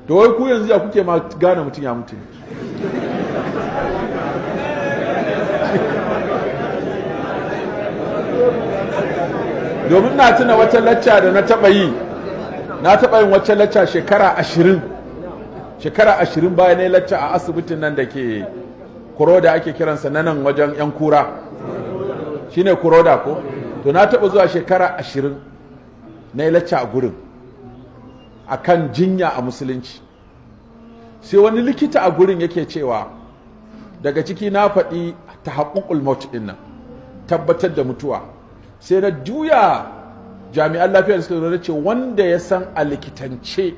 To wai ku yanzu ya kuke ma gane mutum ya mutu? Domin na tuna wata lacca da na taɓa yi, na taɓa yin wata lacca shekara 20, shekara 20 bayan na lacca a asibitin nan da ke Kuroda, ake kiransa na nan wajen 'yan kura, shine Kuroda ko? To na taɓa zuwa shekara 20 na yi lacca a gurin akan jinya a musulunci. Sai wani likita a gurin yake cewa, daga ciki na faɗi ta haƙuƙul maut ɗin nan, tabbatar da mutuwa. Sai na juya jami'an lafiyar suka zo, ce wanda ya san a likitance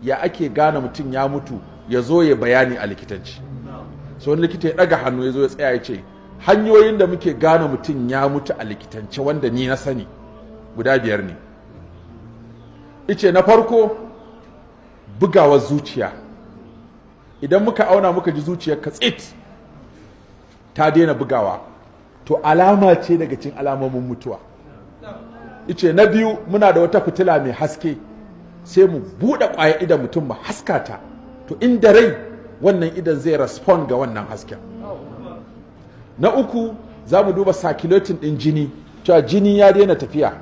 ya ake gane mutum ya mutu ya zo ya bayani a likitanci. Sai wani likita ya ɗaga hannu, ya zo ya tsaya, ya ce hanyoyin da muke gane mutum ya mutu a likitance wanda ni na sani guda 5 ne. Ice na farko, bugawar zuciya. Idan muka auna muka ji zuciyar ka tsit, ta daina bugawa, to alama ce daga cikin alamomin mutuwa. Ice na biyu, muna da wata fitila mai haske, sai mu buɗe ƙwaya idan mutum mu haska ta, to inda rai wannan idan zai respond ga wannan hasken. Na uku, za mu duba circulating ɗin jini, cewa jini ya daina tafiya.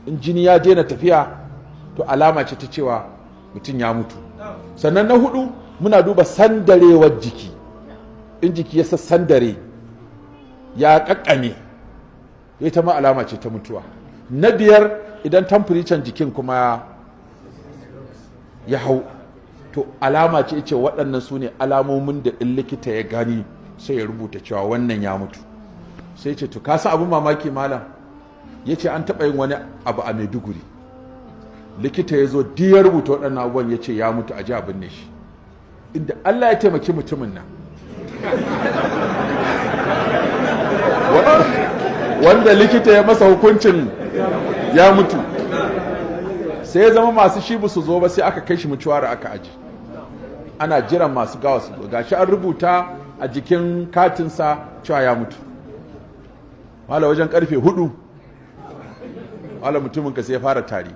In jini ya daina tafiya, to alama ce ta cewa mutum ya mutu. Sannan na hudu, muna duba sandarewar jiki. In jiki ya sandare, ya kakkame, ita ma alama ce ta mutuwa. Na biyar, idan temperature jikin kuma ya hau, to alama ce. Ce waɗannan su ne alamomin da in likita ya gani sai ya rubuta cewa wannan ya mutu. Sai ce to ka san abin mamaki, malam? Ya ce an taɓa yin wani abu a Maiduguri, likita ya zo duk ya rubuta waɗannan abubuwan, ya ce ya mutu, a ji a binne shi. Inda Allah ya taimaki mutumin nan, wanda likita ya masa hukuncin ya mutu, sai ya zama masu shi su zo ba, sai aka kai shi mucuwari aka aji, ana jiran masu gawa su zo. Gashi an rubuta a jikin katinsa cewa ya mutu. Mala, wajen karfe 4, mala, mutumin ka sai ya fara tari,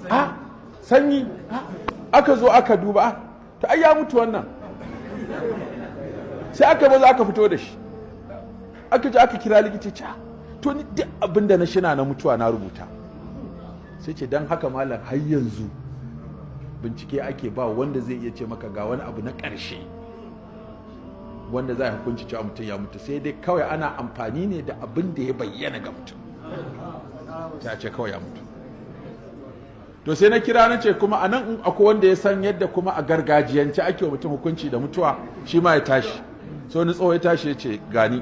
a sanyi. Aka zo aka duba, to ai ya mutu wannan. Sai aka bazo aka fito da shi, aka je aka kira likita, ce to ni duk abin da na shina na mutuwa na rubuta. Sai ce don haka malam, har yanzu bincike ake, ba wanda zai iya ce maka ga wani abu na ƙarshe wanda za a hukunci cewa mutum ya mutu, sai dai kawai ana amfani ne da abin da ya bayyana ga mutum, sai a ce kawai ya mutu. To sai na kira na ce kuma a nan in akwai wanda ya san yadda kuma a gargajiyance ake wa mutum hukunci da mutuwa, shi ma ya tashi. So ni tsoho ya tashi, ya ce gani.